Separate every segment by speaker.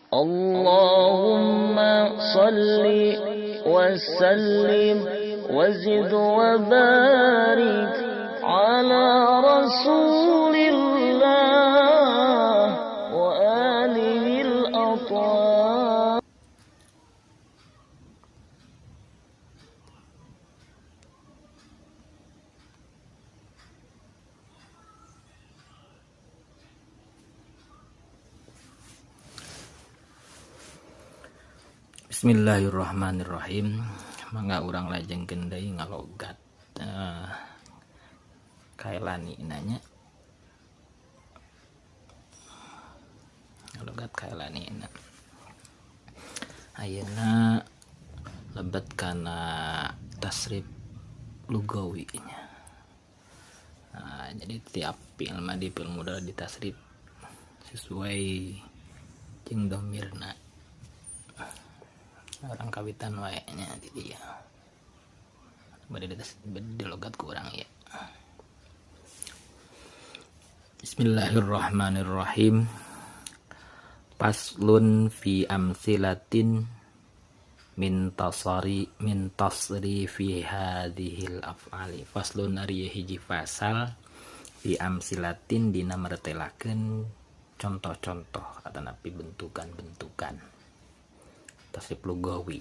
Speaker 1: اللهم صل وسلم وزد وبارك على رسول الله وآله الأطهار.
Speaker 2: Bismillahirrahmanirrahim. Mangga urang lajengkeun deui ngalogat kaelani nanya. Ngalogat kaelani na. Ayeuna lebet kana tasrif lugawi nya. Nah, jadi tiap fi'il madi fi'il mudhari ditasrif sesuai jeung domirna. Orang kawitan wae nya di dieu. Bade dilogat ku urang ieu. Bismillahirrahmanirrahim. Faslun fi amsilatin min tasari min tasrifi hadhil af'ali. Faslun ari hiji fasal fi amsilatin dina mertelakeun contoh-contoh atanapi bentukan-bentukan tasrif lugawi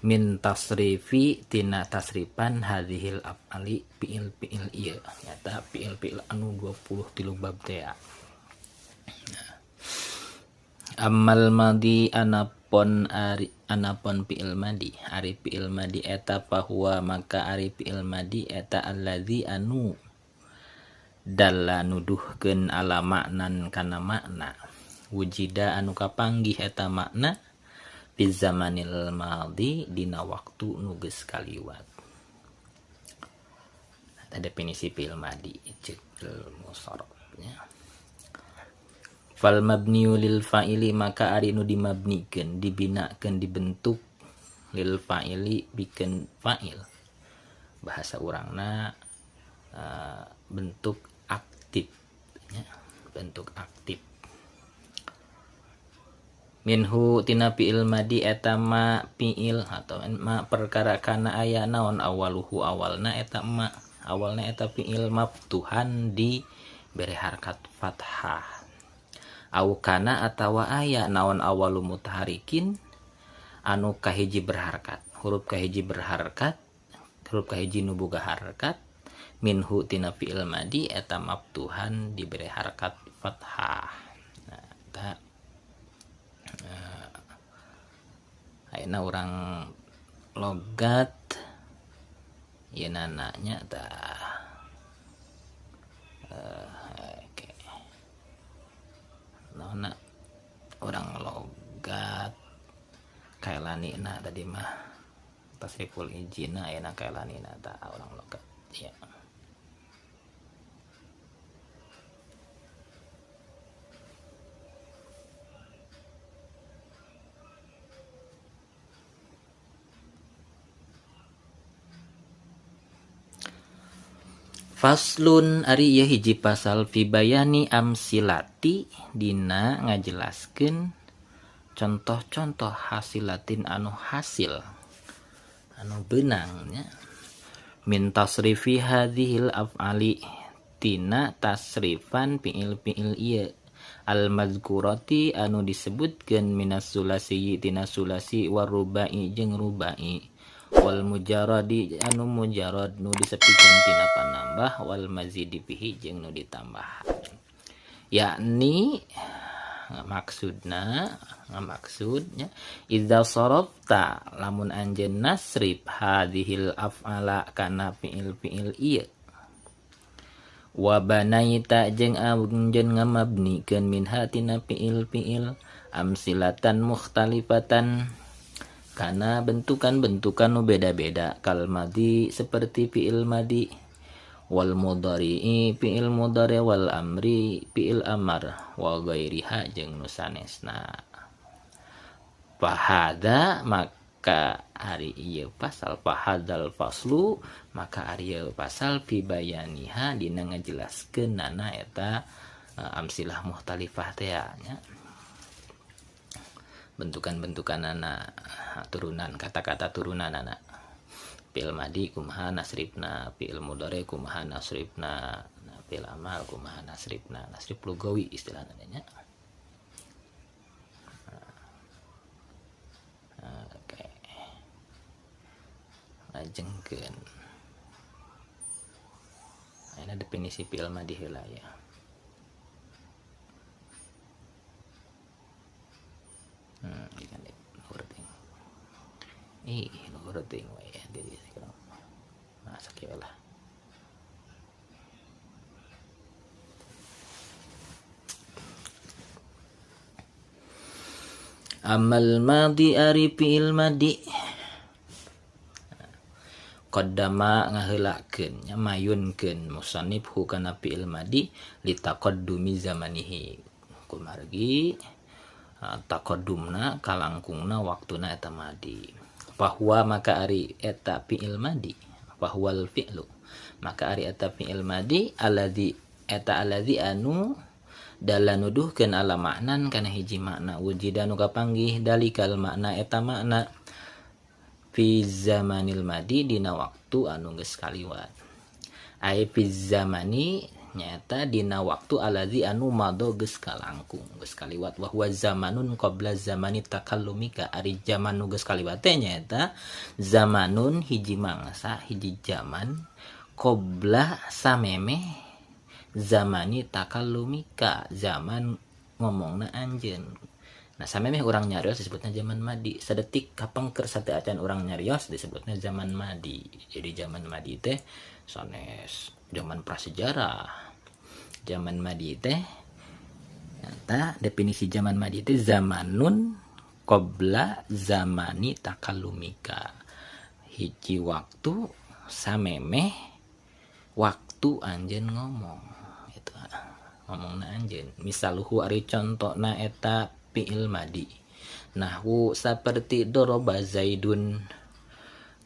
Speaker 2: min tasrifi tina tasrifan hadhil af'ali fi'il-fi'il ieu nyata fi'il-fi'il anu 23 bab teh. Nah. Amal madi anapon ari anapon fi'il madi ari fi'il madi eta fahuwa maka ari fi'il madi eta allazi anu dalla nuduhkeun ala maknan kana makna wujida anu kapanggih eta makna fi zamanil madi dina waktu nu geus kaliwat. Eta definisi fi'il madi ceuk ilmu sharaf nya. Fal mabniu lil fa'ili maka ari nu dimabnikeun dibinakeun dibentuk lil fa'ili bikeun fa'il. Bahasa urangna bentuk aktif nya, bentuk aktif. Minhu tina fi'il madi eta ma fi'il atau ma perkara kana aya naon awaluhu awalna eta ma awalna eta fi'il maftuhan di bere harkat fathah au kana atawa aya naon awalu mutaharikin anu kahiji berharkat huruf kahiji berharkat huruf kahiji nu boga harkat minhu tina fi'il madi eta maftuhan dibere harkat fathah. Nah, eta ayeuna urang logat ieu nanya tah oke naonna urang logat kaelanina tadi mah tasriful ijina ayeuna kaelanina tah urang logat ya. Faslun ari ieu hiji pasal fi bayani amsilati dina ngajelaskeun contoh-contoh hasilatin anu hasil anu beunang nya min tasrifi hadhil af'ali tina tasrifan fi'il-fi'il ieu al mazkurati anu disebutkeun minas sulasi tina sulasi warubai jeung rubai wal mujaradi anu mujarad nu disepikeun tina panambah wal mazidi fihi jeung nu ditambahan yakni maksudna maksudnya idza sarafta lamun anjeun nasrif hadhil af'ala kana fi'il-fi'il ieu wa banaita jeung anjeun ngamabnikeun minha tina fi'il-fi'il amsilatan mukhtalifatan karena bentukan-bentukan nu beda-beda kal madi seperti fi'il madi wal mudhari'i fi'il mudhari wal amri fi'il amar wa ghairiha jeung nu sanesna. Fahada maka ari ieu pasal fahadal faslu maka ari ieu pasal fi bayaniha dina ngajelaskeun nana eta amsilah mukhtalifah teh nya. Bentukan-bentukanana turunan kata-kata turunanana. Fi'il madi kumaha nasrifna, fi'il mudhari kumaha nasrifna, fi'il amal kumaha nasrifna, nasrif lugawi istilahna nya. Oke. Lajengkeun. Ayeuna definisi fi'il madi heula ya. Ih, luhur teuing we ya di nah sakieu lah. Amal madi ari fi'il madi qaddama ngaheulakeun nya mayunkeun musannif hu kana fi'il madi litaqaddumi zamanihi kumargi taqaddumna kalangkungna waktuna eta madi. Bahwa maka ari eta fi'il madi bahwal fi'lu maka ari eta fi'il madi alladzi eta alladzi anu dala nuduhkeun ala maknan kana hiji makna wujida nu kapanggih dalikal makna eta makna fi zamanil madi dina waktu anu geus kaliwat ai fi zamani nyata dina waktu alladzi anu madho geus kalangkung geus kaliwat wa huwa zamanun qabla zamani takallumika ari zaman nu geus kaliwat teh nyaeta zamanun hiji mangsa hiji zaman qabla samemeh zamani takallumika zaman ngomongna anjeun. Nah samemeh urang nyarios disebutna zaman madi, sadetik kapengker sate acan urang nyarios disebutna zaman madi. Jadi zaman madi teh sanes zaman prasejarah. Zaman madi teh nyata definisi zaman madi teh zamanun qabla zamani takallumika. Hiji waktu samemeh waktu anjeun ngomong gitu. Ngomongna anjeun. Misaluhu ari contona eta fi'il madi. Nahwu saperti doroba Zaidun.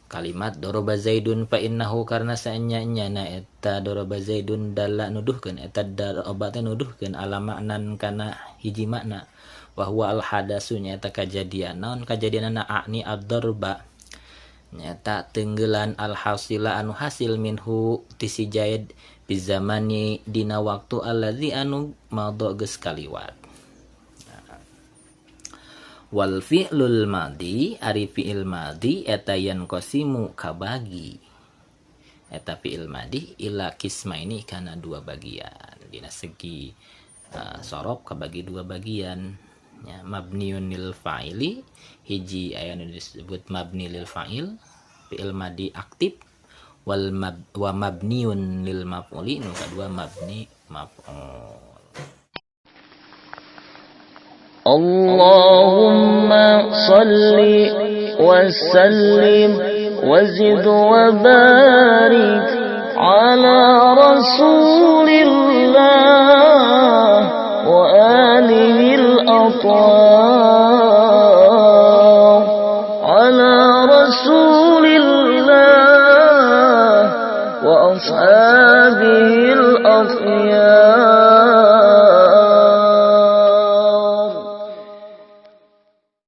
Speaker 2: Kalimat doroba Zaidun fa innahu karena saenya-nyana eta doroba Zaidun dalla nuduhkeun eta doroba teh nuduhkeun ala maknan kana hiji makna wa huwa al hadasu nyaeta kajadian naon kajadianna akni ad-darba nyaeta tenggelan al hasila anu hasil minhu ti si Zaid bi zamani dina waktu allazi anu madha geus kaliwat. Wal fi'lul madi ari fi'il madi eta yanqasimu kabagi eta fi'il madi ila kismaini kana dua bagian dina segi sorob kabagi dua bagian ya, mabniun lil fa'ili hiji aya nu disebut mabni lil fa'il fi'il madi aktif wal wa mabniun lil maf'uli nu kadua mabni maf'ul.
Speaker 1: Allahumma salli wa sallim wa zid wa barik ala rasulillah wa alihi al-athhar ala rasulillah wa ashabihi al-akhyar.